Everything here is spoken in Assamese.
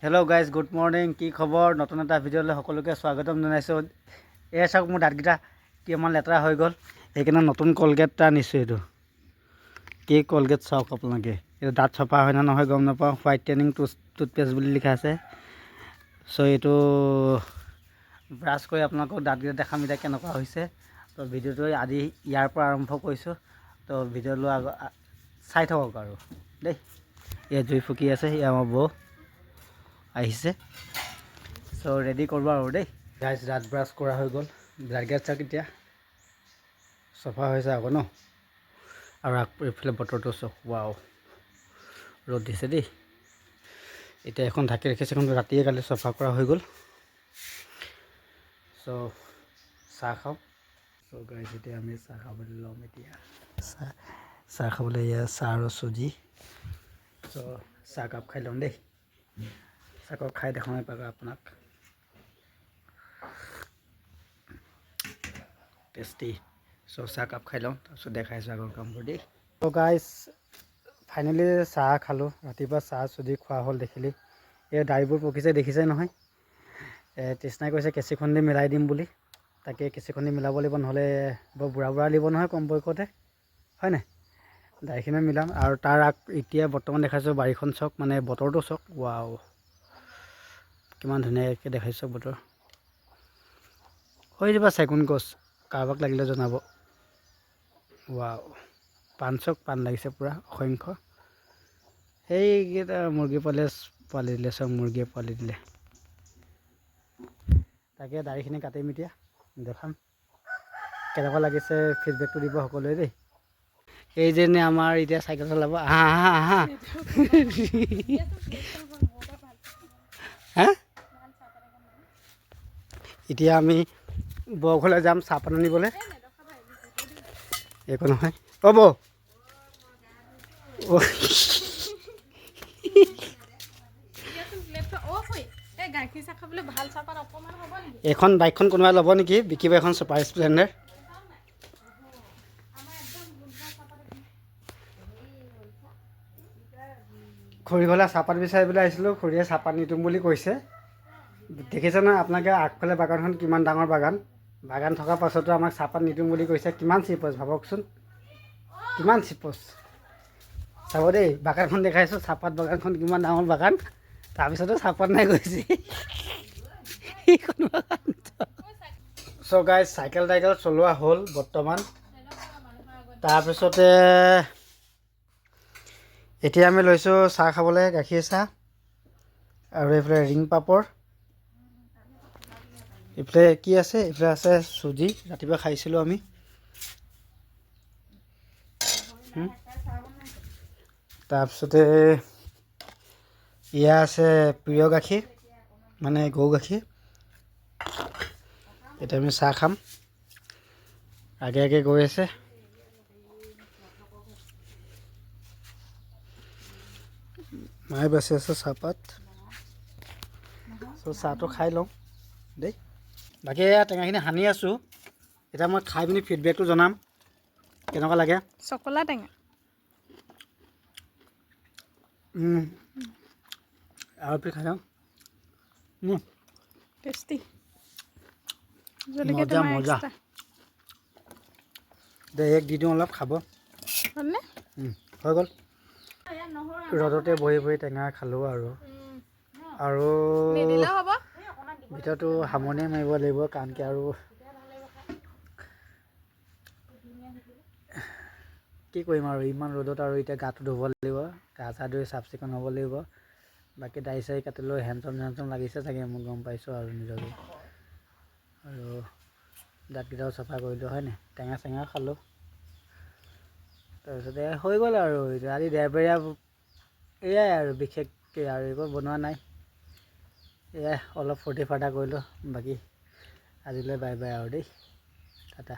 Hello' guys, good morning. কি খবৰ? নতুন এটা ভিডিঅ'লৈ সকলোকে স্বাগতম জনাইছোঁ। এয়া চাওক, মোৰ দাঁতকেইটা কিমান লেতেৰা হৈ গ'ল। সেইকাৰণে নতুন কলগেট এটা আনিছোঁ। এইটো কি কলগেট চাওক আপোনালোকে। এইটো দাঁত চফা হয় নে নহয় গম নাপাওঁ। হোৱাইটেনিং টুথপেষ্ট বুলি লিখা আছে। চ' এইটো ব্ৰাছ কৰি আপোনালোকক দাঁতকেইটা দেখাম এতিয়া কেনেকুৱা হৈছে। তো ভিডিঅ'টো আজি ইয়াৰ পৰা আৰম্ভ কৰিছোঁ। তো ভিডিঅ' লোৱা আগত চাই থাকক আৰু দেই। ইয়াত জুই ফুকি আছে। এয়া আমাৰ বৌ আহিছে। চ' ৰেডি কৰোঁ আৰু দেই। গাইজ, দাঁত ব্ৰাছ কৰা হৈ গ'ল। দাঁতকেইটা চাওক, এতিয়া চফা হৈছে আকৌ ন। আৰু এইফালে বতৰটো চাওক, ৱাও, ৰ'দ দিছে দেই। এতিয়া এখন ঢাকি ৰাখিছে। এখন ৰাতিয়ে কালি চফা কৰা হৈ গ'ল। চ' চাহ খাওঁ। চ' গাইজ, এতিয়া আমি চাহ খাবলৈ ল'ম। এতিয়া চাহ খাবলৈ এয়া চাহ আৰু চুজি। চ' চাহকাপ খাই ল'ম দেই। চাহকাপ খাই দেখাওঁ এপাক আপোনাক। টেষ্টি। চ' চাহকাপ খাই লওঁ, তাৰপিছত দেখাইছোঁ আগৰ কামবোৰ দেই। ত' গাইজ, ফাইনেলি চাহ খালোঁ। ৰাতিপুৱা চাহ চুজি খোৱা হ'ল। দেখিলি, এই দাড়িবোৰ পকিছে, দেখিছে নহয়? তৃষ্ণাই কৈছে কেঁচিখন দি মিলাই দিম বুলি। তাকে কেঁচিখন দি মিলাব লাগিব, নহ'লে বৰ বুঢ়া বুঢ়া লাগিব নহয় কম বয়সতে, হয় নাই? দাড়িখিনি মিলাম আৰু তাৰ আগ এতিয়া বৰ্তমান দেখাইছোঁ বাৰীখন চাওক, মানে বতৰটো চাওক। ৱাও, কিমান ধুনীয়াকৈ দেখাইছোঁ বতৰ। হৈ যাব চেগুন গছ, কাৰোবাক লাগিলে জনাব। ৱাও, পাণ চাওক, পাণ লাগিছে পূৰা অসংখ্য। সেইকেইটা মুৰ্গী পোৱালিয়ে পোৱালি দিলে। চব মুৰ্গীয়ে পোৱালি দিলে। তাকে দাড়িখিনি কাটিম এতিয়া, দেখাম কেনেকুৱা লাগিছে। ফিডবেকটো দিব সকলোৱে দেই। এইজনী আমাৰ এতিয়া চাইকেল চলাব। আহা আহা আহা। হা, এতিয়া আমি বৰঘৰলৈ যাম চাহপাত আনিবলৈ। একো নহয়। অ' বৌ, অ' এইখন বাইকখন কোনোবাই ল'ব নেকি? বিকিব এখন ছুপাৰ স্প্লেণ্ডাৰ। খুৰী ঘৰলৈ চাহপাত বিচাৰিবলৈ আহিছিলোঁ। খুৰীয়ে চাহপাত নিদিওঁ বুলি কৈছে। দেখিছে নহয় আপোনালোকে, আগফালে বাগানখন কিমান ডাঙৰ বাগান। বাগান থকাৰ পাছতো আমাক চাহপাত নিদিওঁ বুলি কৈছে। কিমান চিপছ ভাবকচোন, কিমান চিপছ চাব দেই। বাগানখন দেখাইছোঁ, চাহপাত বাগানখন কিমান ডাঙৰ বাগান। তাৰপিছতো চাহপাত নাই কৈছে। সেইখন বাগান। চ' গাইজ, চাইকেল টাইকেল চলোৱা হ'ল বৰ্তমান। তাৰপিছতে এতিয়া আমি লৈছোঁ চাহ খাবলৈ, গাখীৰ চাহ আৰু এইফালে ৰিং পাপৰ। এইফালে কি আছে? এইফালে আছে চুজি, ৰাতিপুৱা খাইছিলোঁ আমি। তাৰপিছতে এয়া আছে প্ৰিয় গাখীৰ, মানে গৰু গাখীৰ। এতিয়া আমি চাহ খাম। আগে আগে গৈ আছে। মায়ে বাচি আছে চাহপাত। চ' চাহটো খাই লওঁ দেই। বাকী এয়া টেঙাখিনি সানি আছোঁ। এতিয়া মই খাই পিনি ফিডবেকটো জনাম কেনেকুৱা লাগে। চকলা টেঙা। আৰু এপিচ খাই চাওঁ। টেষ্টি। জলকীয়া মজা, তোমাৰ মজা। এক্সট্ৰা। দে, এক দি দিওঁ, অলপ খাব। হ'লনে? হৈ গ'ল। ৰ'দতে বহি বহি টেঙা খালোঁ আৰু নিদিলেও হ'ব। ভিতৰতো সামৰণি মাৰিব লাগিব, কাৰণ কি আৰু কি কৰিম আৰু ইমান ৰ'দত। আৰু এতিয়া গাটো ধুব লাগিব, গা চা ধুই চাফ চিকুণ হ'ব লাগিব। বাকী দাড়ি চাড়ি কাটিলেও হেণ্ডচম হেণ্ডচম লাগিছে চাগে, মই গম পাইছোঁ আৰু নিজকে। আৰু দাঁতকেইটাও চাফা কৰিলোঁ, হয় নাই? টেঙা চেঙা খালোঁ। তাৰপিছতে হৈ গ'ল আৰু এতিয়া আজি দেওবৰীয়া, এয়াই আৰু বিশেষকৈ আৰু একো বনোৱা নাই। এয়াই অলপ ফূৰ্তি ফাৰ্তা কৰিলোঁ। বাকী আজিলৈ বাই বাই আৰু দেই, টাটা।